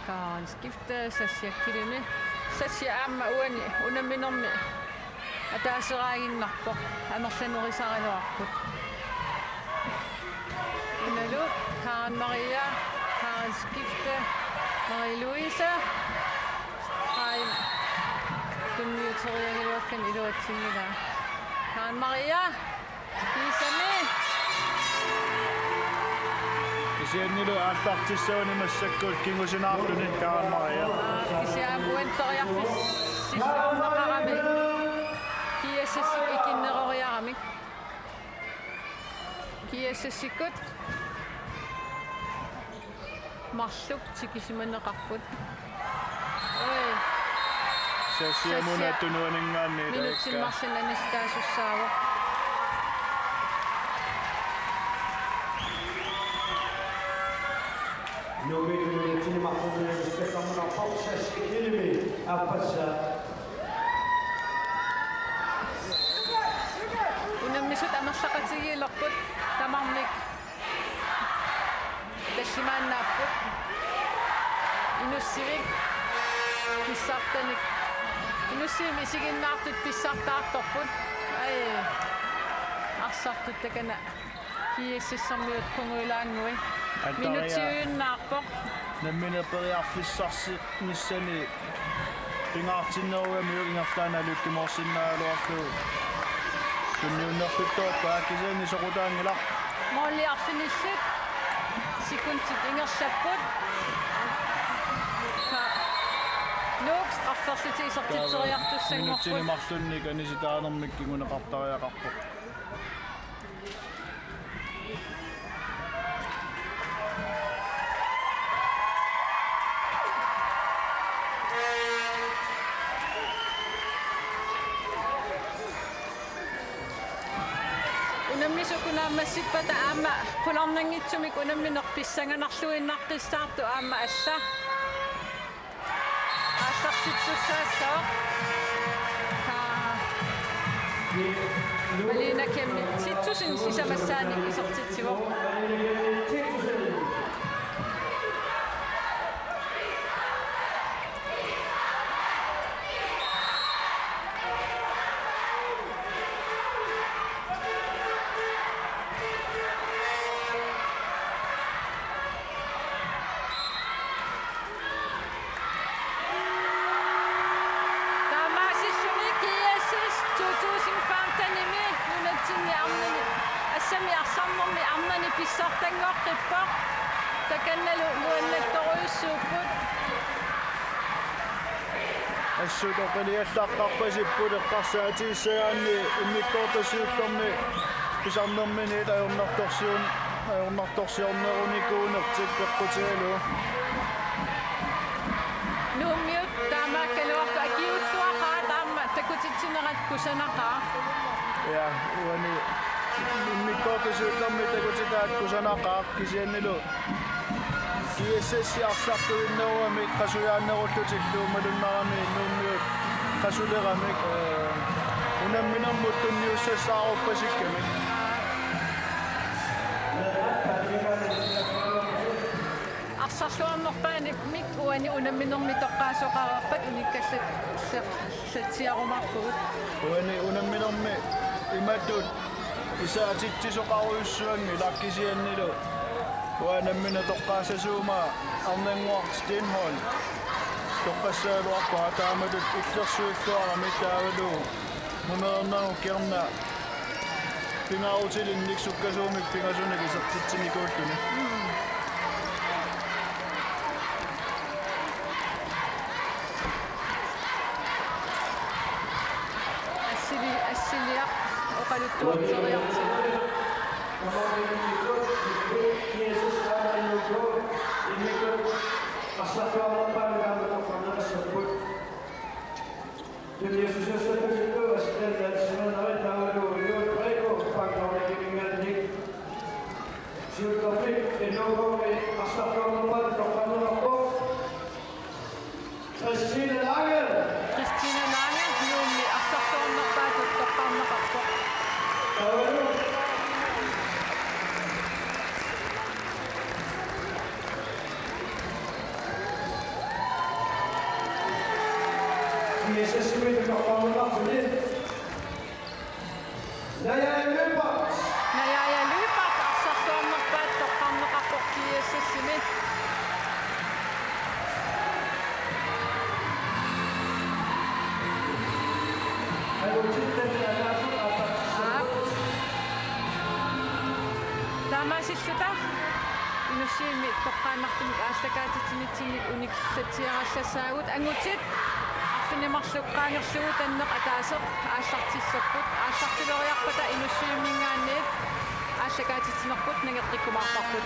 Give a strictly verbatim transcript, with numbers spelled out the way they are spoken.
Karen Skifte, Sassia Kilimi. Sassia aamma uani unamminermi ataaseraaginnarpoq, amerlanerisaraluarput. Unalu Karen Maria, Karen Skifte, Marie Louise. Aamma tunniuteriagiluakkani iluatsinngilaa. Karen Maria. Kiisami. Kisiannili aallartissaguni massakkut kingusinaarluni Karen Maria. Aa, kisianni uani periarfissarneqarami. G S S-ikkut ikinneroriaramik. G S S-ikkut marluk tikisimaneqarput. Oi. Sassia Muna Sassia tunuaninngaanniit minutsit taakku marluk anissitaasussaavoq. Nummer minutsit marluk anissitaasussaavoq Sassia Kilimi aappassaa. Unammisut amerlaqatigiilerput tamarmik. Tallimaannaapput. Inussivik pissartanik. Inussivimmi isiginnaartut pissartaartorput. Ai. Arsartut takana G S S-ermiut qungujulaanngui. Attaria. Minutsiuinnarpoq. Nammineq periarfissarsi- nissani pingaartinnerugamiuk ingerlaannaq lykkemorsinnaagaluarlugu tunniunnerluttorpaa, kisianni soqutaanngilaq. Måli arfinillit sekundit ingerlapput. Ka-, Nuuk strafferlutik isertitseriartussanngorput. Minutsini marlunnik anisitaanermik kinguneqartariaqarpoq. Unammisut naammassippata aamma qularnanngitsumik unammineq pissanganarluinnaqqissaartoq aamma alla. Aallartittussaassaaq. Taa. Malina Kemmi ti tusind sisamassaannik isertitsivoq. Taamaasilluni G S S to tusind femten-imi nunatsinni arnani, assami arsarnermi arnani pissartanngoqqippoq. Takannalu nuannertorujussuupput. Assut oqiliallaqqarpasipput eqqarsaatigissagaanni immikkoortoq siullermi pisarnerminiit ajornartorsiun-, ajornartorsiornerunikuunertik peqqutigalugu. Nuummiut taamaakkaluarput, akiuussuaqaat aamma takutitsinerat kusanaqaaq. Ja, uani immikkoortoq siullermi takutitaat kusanaqaaq kisiannilu G S S arsartuinnerugamik qasujaannerullutillu malunnarami Nuummiut qasuleramik, ee, unamminermut tunniussassaaruppasikkamik. Arsarluarnerpaamik uani unamminermi toqqaasoqareerpat unikkallat-, -llatsiarumaarpugut. Uani unamminermi imatut isaatitsisoqarujussuanngilaq kisiannilu uanga nammineq toqqaassasuumaga Arnannguaq Steenholdt toqqassagaluarpara taamatut illersuilluarami taavalu numeernagu kingorna pingaarutilinnik sukkasuumik pingasunik isertitsinikuulluni. Assili-, assiliaq oqaluttuarteriartigu. Siullermik N H K-mi arsarluarnerpaatut toqqaannarpoq Christine Lange. Christine Lange, Nuummi arsarluarnerpaatut toqqaannarpoq. Taavalu. S S-imi nummer otte-marluni. Naja Lyberth. Naja Lyberth arsarluarnerpaat toqqarneqarpoq G S S-imi. Aap. Taamaasilluta Inussivimmi toqqaannartumik aallakaatitsinitsinnik unikillatsiarallassaagut, angutit arfineq-marluk qaangerlugu tanneq ataaseq aallartissapput, aallartileriarpata Inussivimminngaanniit aallakaatitsinerput nangeqqikkumaarparput.